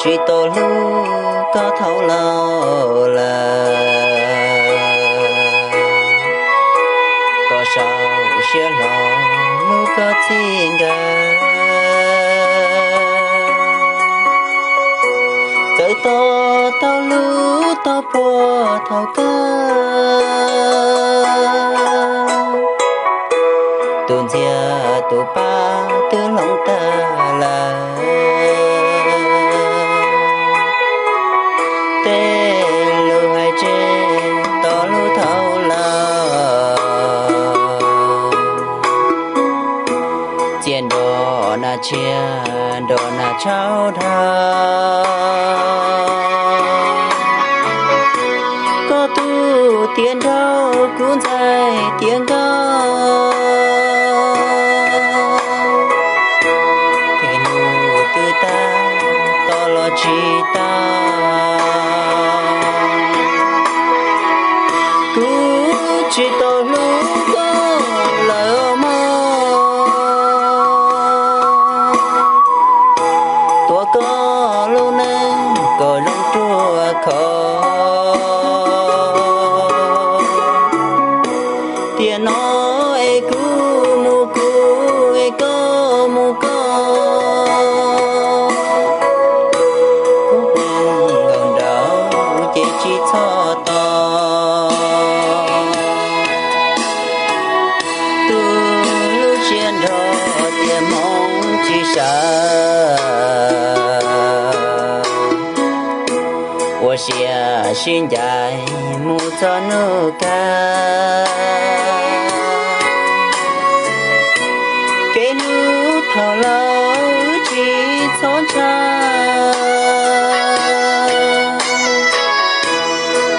tsis tau hlub koj thaum laus lawm. Koj sau siab hlo hlub koj txij nkawm, txawm tos tau hlub tau puag thaum kawg. Tus ntxhias tus pab twb hloov tag lawm, tej lus hais tseg tos hlub thaum laus. Txias nrog nas tshiab nrog nas tshauv dhau, koj tus tiav nraug kuv ntxhais tiav nkauj. Txij hnub twb tag tos los tsis tau, kuv tsis tau hlub koj lawm mog. Tuav koj lub neej kom zoo ruaj khov, tiam no es kuv mus kuv es koj mus koj. Kuv nkaus nraud ces tsis txhob tos, tus lub siab nrho tias hmoov tsis sawv. Ua siab sib ncaim mus txog hnub kawg, kev hlub thaum laus wb tsis txhob ntshai.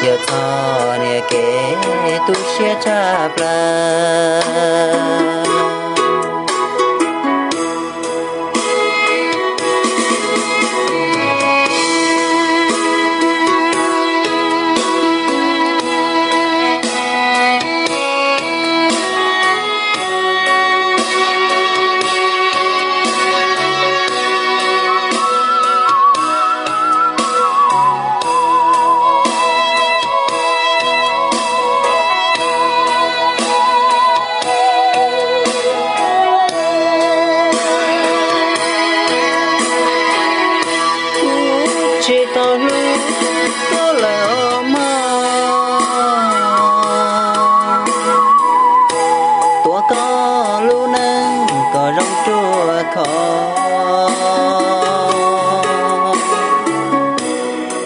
Yog txoj niag kev tu siab tshaj plaws. Kuv tsis tau hlub koj lawm os mog. Tuav koj lub neej kom zoo ruaj khov.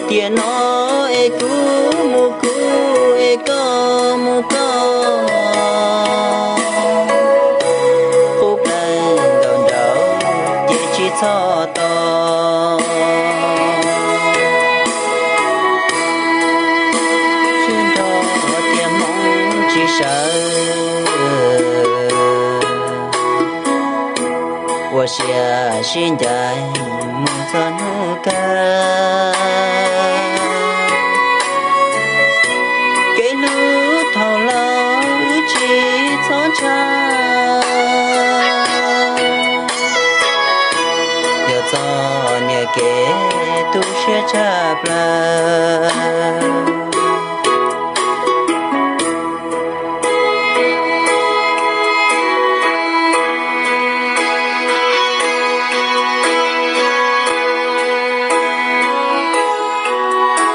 Tiam no es kuv mus kuv es koj mus koj. Qub plawg nkaus nraud ces tsis txhob tos. Siab nrho tias hmoov tsis sawv. Ua siab sib ncaim mus txog hnub kawg. Kev hlub thaum laus wb tsis txhob ntshai. Yog txoj niag kev tu siab tshaj plaws.